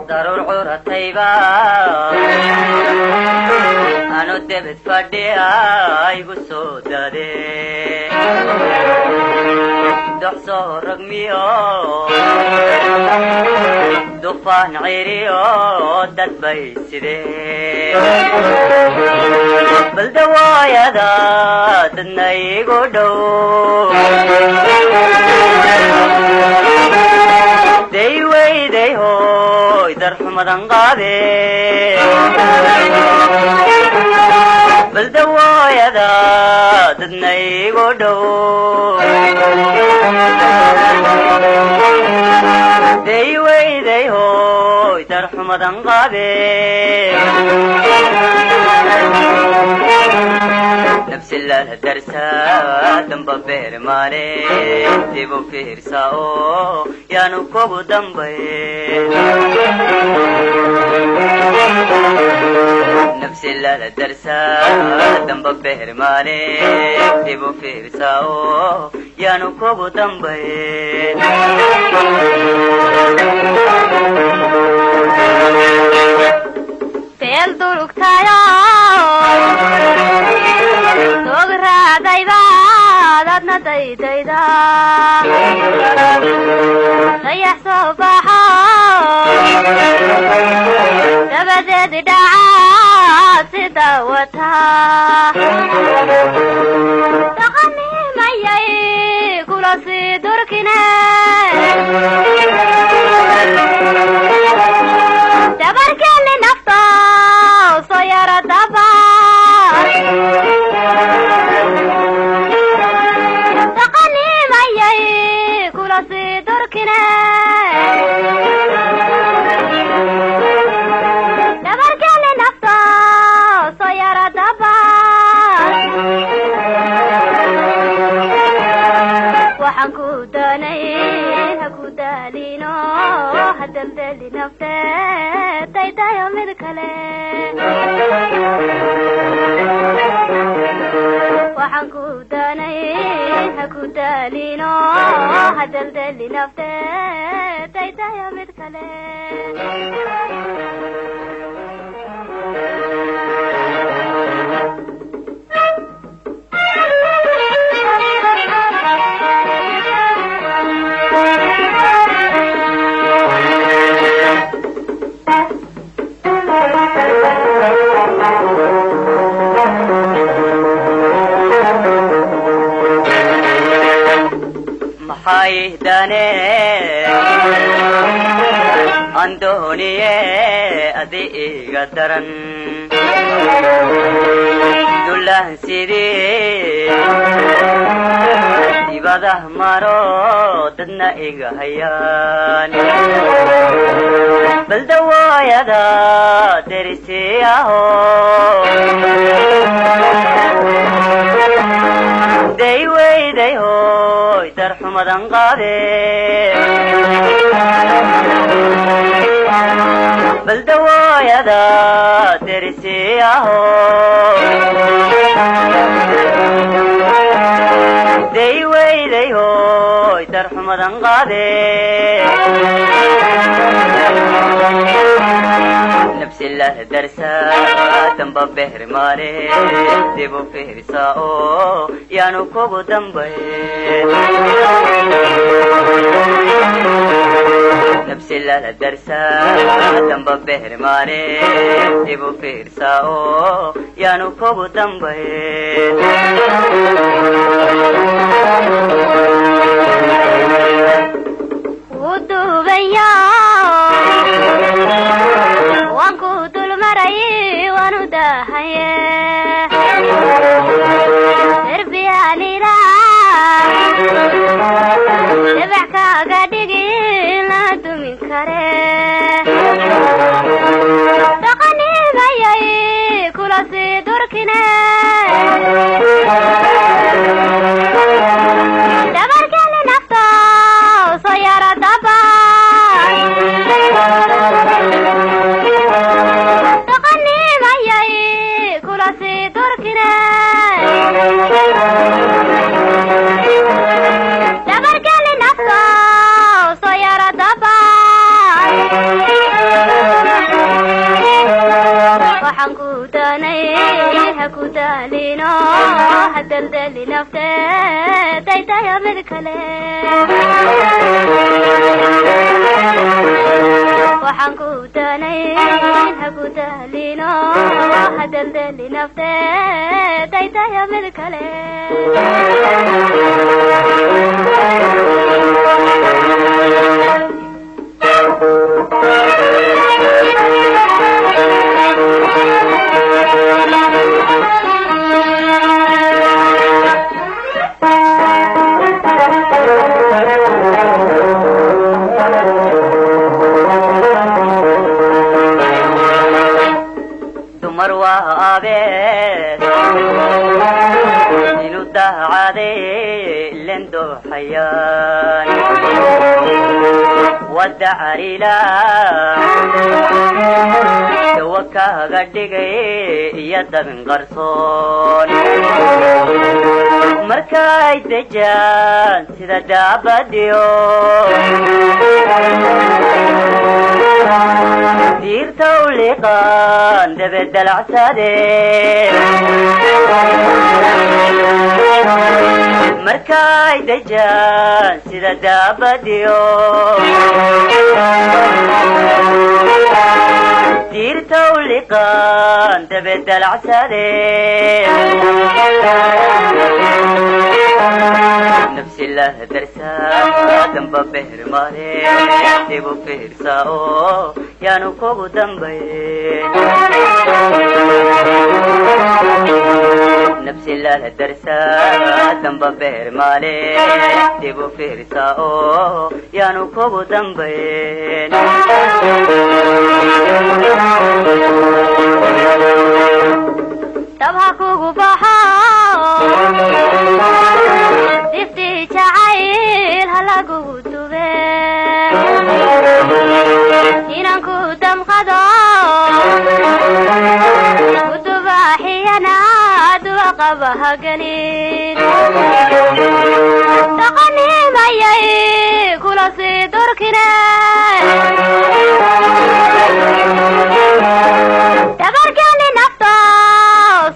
Daruur curatayba anu debed fadhiya igu soo dade dox soo ragmiyo dufaan ciriyo dad bay sidee bal dawaayada dadna igu dhow day weyday hoy darxumadan qaade bal dawaayada dadna igu dhow day weyday hoy darxumadan qaade nafsi lala darsa damba beer maale dibu fiirsa oo yaanu kugu dambayn nafsi lala darsa damba beer maale dibu fiirsa oo yaanu kugu dambayn Beel durugtayo dog raadayba dadna daydayda dayax soo baxo dabadeed dhaca sida wata dhaqanimayay kula sii durkine dabarkeli nafta soo yara dabar dhaqanimayay kula sii durkine dabarkeli nafta soo yara dabar waxaan ku doonayn ha ku daalino ha daldali nafte daydayo mid kale waxaan ku doonayn ha ku daalino ha daldali nafte daydayo mid kale. Maxay dane andooniye adi iga daran dullahan sidii dibadah maro dadna iga hayaan bal dawaayada derisiyaho day weyday hoy darxumadan qaade bal dawaayada derisiyaho day weyday hoy darxumadan qaade nafsi lala darsa damba beher maale dibu fiirsa oo yaanu kugu dambayn nafsi lala darsa damba beher maale dibu fiirsa oo yaanu kugu dambayn. Wuu duubaya waan ku dul maray waanu dahaye derbiyaanila dabac kaaga dhigi la dumin kare dhaqanimayay kula sii durkine dabarkeli nafta soo yara dabar dhaqanimayay kula sii durkine. daalino hadeldeli nafte daydaya mid kale. Waxaan ku danayn ha ku daalino hadeldeli nafte daydaya mid kale. Dumar waa abees inu dahcaday len dooxayaan wadacarila dawa kaaga dhigay iyo dabin qarsoon markay dejaan sida daabadiyo diirta u liqaan dabedalacsade markay dejaan sida daabadiyo diirta u liqaan dabedalacsade nafsi lah darsaa damba beher male dibu fiirsaa oo yaanu kugu dambayn nafsi lah darsaa damba beher male dibu fiirsaa oo yaanu kugu dambayn. Dab ha kugu baxo difti jacayl ha lagugu dube inaan ku damqado kudubaaxiyana duwa qaba hagelin dhaqanimayay kula sii durkine dabarkeli nafto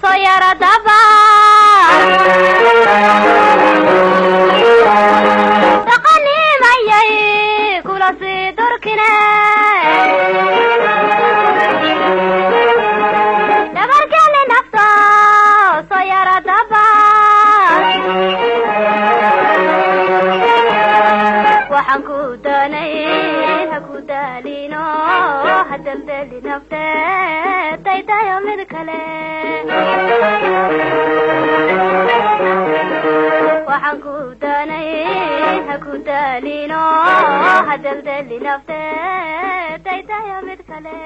soo yara daba dhaqanimayay kula sii durkine dabarkeli nafto soo yara daba. Waxaan ku danayn ha ku daalino hadeldeli nafte daydayo mid kale. Waxaan ku danayn ha ku daalino hadeldeli nafte daydayo mid kale.